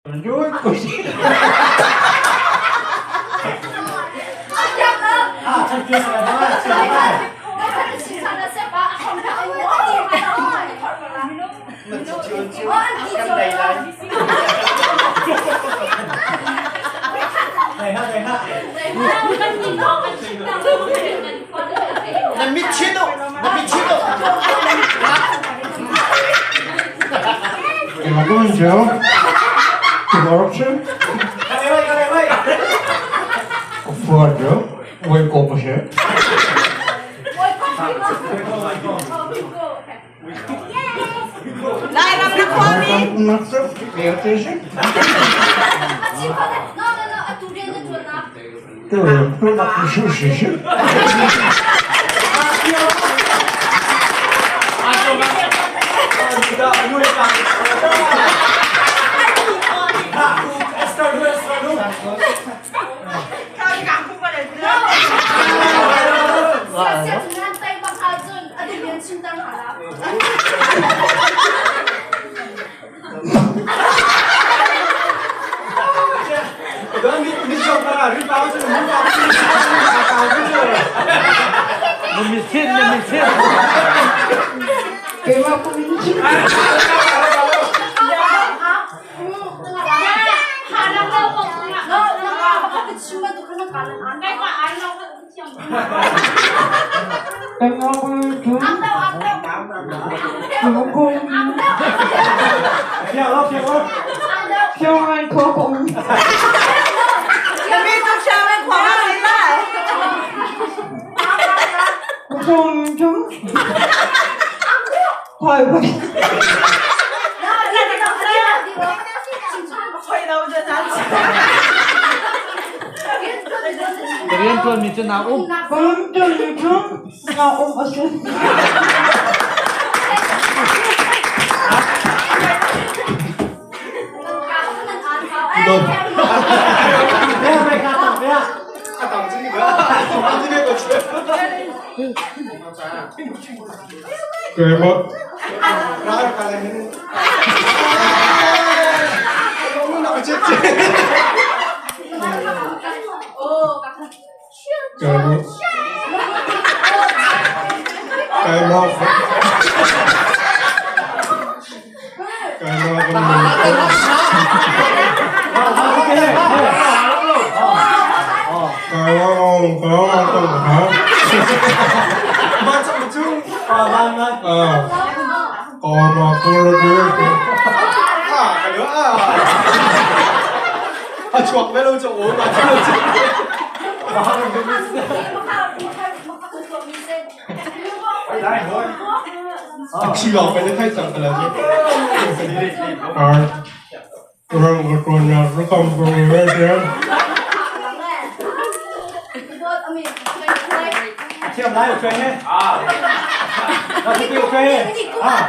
Na mit chit u, na mit chit u. Am I going to jail? Corruption? Fraud, Wait, ko pa siya. Lairam na khuami. Na mit thin, na mit thin. Keimah pum in chim. Na mi tu siang na khua ma si lai. Ka rian ṭuanmi cu naa um. Keimah. Keimah. Keimah. A chuak ve lo cu aw Thi lawng pe na thai cang la Thiam lai okay he. Ah. Na okay he. Ah.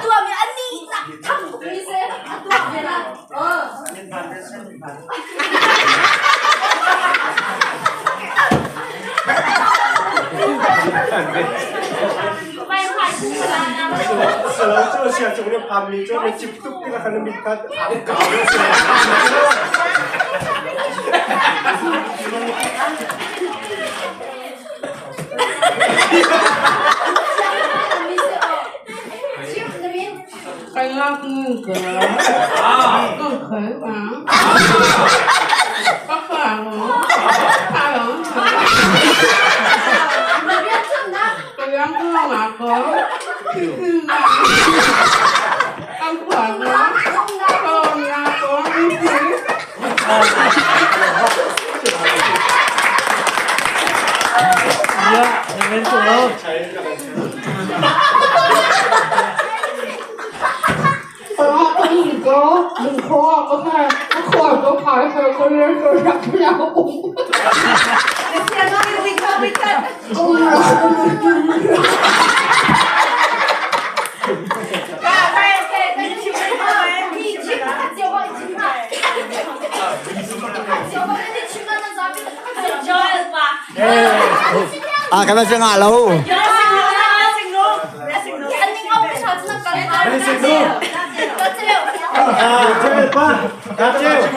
Ya, na men tu lo. Ah, kan la ngah lo. Ah, pa. Ka cheu.